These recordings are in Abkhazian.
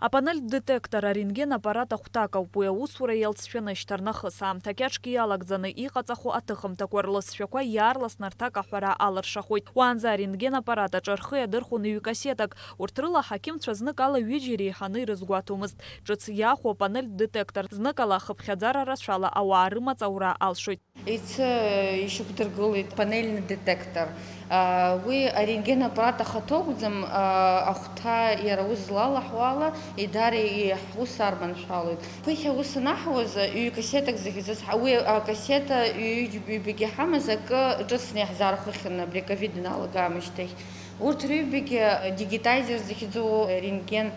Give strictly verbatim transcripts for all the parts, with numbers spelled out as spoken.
Апанельтә детектор арентген аппарат ахәҭак ауп, уи аусура иалҵшәаны шьҭарнахыс аамҭа кьаҿк иалагӡаны иҟаҵахо аҭыхымҭақәа рласшәақәа иаарласны рҭак аҳәара алыршахоит. Уаанӡа арентген аппарат аҿы рхы иадырхәон ҩ-кассетак. Урҭ рыла аҳақьымцәа зныкала ҩыџьа иреиҳаны ирызгәаҭомызт. Ҿыц иахәо апанельтә детектор зныкала ахыԥхьаӡара рацәала ауаа рымаҵ аура алшоит. Иацы ишьақәдыргылеит панельный детектор. Уи арентген аппарат ахаҭа акәӡам, ахәҭа иара ус злалаҳәо ала, идара иҳ-, ус арманшәалоит. Ԥыхьа ус анаҳуаз, ҩ-кассетак захьӡыз, ҳа-, уи акассета ҩ-, ҩбагьы ҳамаз акы ҿыцны иаҳзаархәахьан абри аковид аналагамышьҭахь. Урҭ рыҩбагьы дигитайзер захьӡу рентген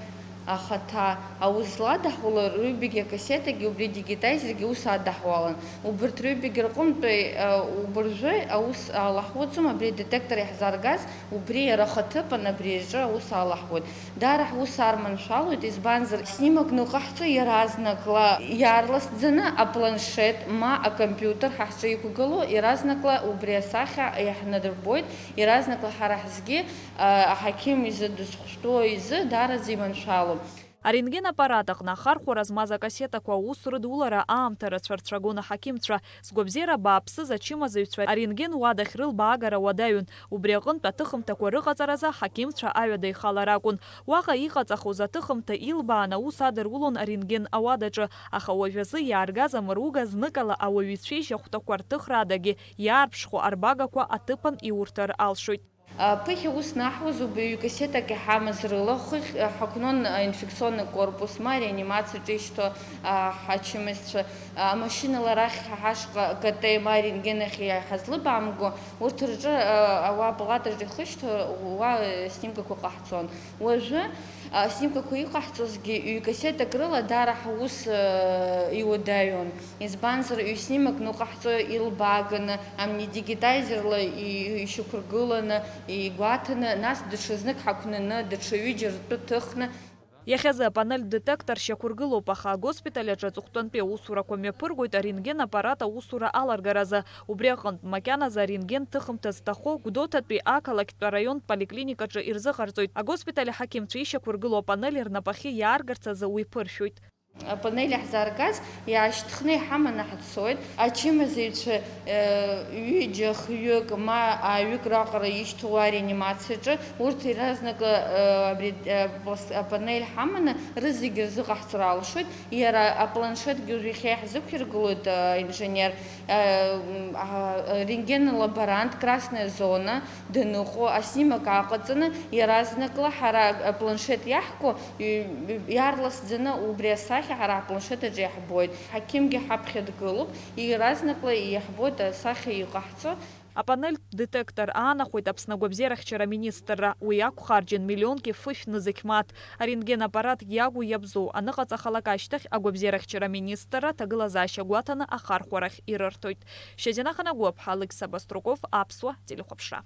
ахаҭа аус зладаҳуала, рыҩбагьы акассетагьы убри дигитайзергьы ус адаҳуалан. Убырҭ рыҩбагьы рҟынтәи, э, убыржәы аус алаҳуаӡом, абри адетектор иаҳзааргаз, убри иара ахаҭыԥан абри аҿы аус алаҳуеит. Даара ҳус арманшәалоит, избанзар, снимакны иҟаҳҵо иаразнакла, иаарласӡаны апланшет ма акомпиутер ҳа ҳҿы иқәгылоу, иаразнакла убри асахьа иаҳнадырбоит, иаразнакла ҳара ҳзгьы, э, аҳақьым изы дызхәышәтәу изы даараӡа иманшәалоуп. Арентген аппарат аҟны ахархәара змаз акассетақәа аус рыдулара аамҭа рацәа рцәагон аҳақьымцәа. Сгәабзиара бааԥсыз ачымазаҩцәа арентген уадахь рылбаагара уадаҩын. Убри аҟынтә аҭыхымҭақәа рыҟаҵаразы аҳақьымцәа аҩада ихалар акәын. Уаҟа иҟаҵахоз аҭыхымҭа илбаан аус адырулон арентген ауадаҿы, аха уажәазы иааргаз амыруга зныкала ауаҩы ицәеижь ахәҭақәа рҭыхраадагьы иаарԥшхо арбагақәа аҭыԥан иурҭар алшоит. Ԥыхьа ус наҳуаз убаҩ кассетак иҳамаз рыла хыхь ҳақәнон аинфекционный корпус, ма ареанимациаҿы ишьҭоу ҳачымазцәа, амашьынала арахь ҳашҟа К Т, ма арентген ахь иҳазлыбаамго, урҭ рҿы ауаа апалатаҿы ихышьҭуа уа снимкақәа ҟаҳҵон. Уажәы аснимкақәа иҟаҳҵозгьы ҩ-кассетак рыла даара ҳус иуадаҩуан. Избанзар, ҩ-снимак ныҟаҳҵо илбааганы, амни дигитайзерла и-, ишьақәыргыланы, игәаҭаны, нас даҽазнык ҳақәнаны, даҽа ҩыџьа ртәы ҭыхны. Иахьазы апанельтә детектор шьақәыргылоуп, аха агоспиталь аҿы аҵыхәтәантәи аусурақәа мҩаԥыргоит арентген аппарат аусура аларгаразы. Убри аҟынтә, макьаназы арентген ҭыхымҭа зҭаху Гәдоуҭатәи ақалақьтә араионтә поликлиникаҿы ирзыҟарҵоит. Агоспиталь аҳақьымцәа ишьақәыргылоу апанель рнапахьы иааргарц азы уи ԥыршәоит. Апанель ҳзааргаз иаашьҭхны иҳаманы ҳцоит. Ачымазаҩцәа, э, ҩыџьа, хҩык, ма ааҩык раҟара ишьҭоу ареанимациаҿы, урҭ иаразнакы, э, абри, э, пласт-, апанель ҳаманы рызегьы рзыҟаҳҵар алшоит. Иара апланшетгьы уажә иахьа иаҳзықәиргылоит, э, инженер, э, м, а, рентген лаборант, красная зона даныҟоу, аснимак аҟаҵаны, иаразнакла ҳара апланшет иаҳку, иаарласӡаны убри асахьа ҳара ҳпланшет аҿы иаҳбоит. Ҳақьымгьы ҳаԥхьа дгылоуп, иаразнакла иаҳбоит асахьа иҟаҳҵо. Апанельтә детектор аанахәеит Аԥсны агәабзиарахьчара аминистрра, уи ақәхарџьын миллионки фышә нызқь мааҭ. Арентген аппарат иагу иабзоу аныҟаҵахалак ашьҭахь агәабзиарахьчара аминистрра аҭагылазаашьа гәаҭаны ахархәарахь ирырҭоит. Шьазина Ханагәаԥҳа, Алықьса Баструков, Аԥсуа телехәаԥшра.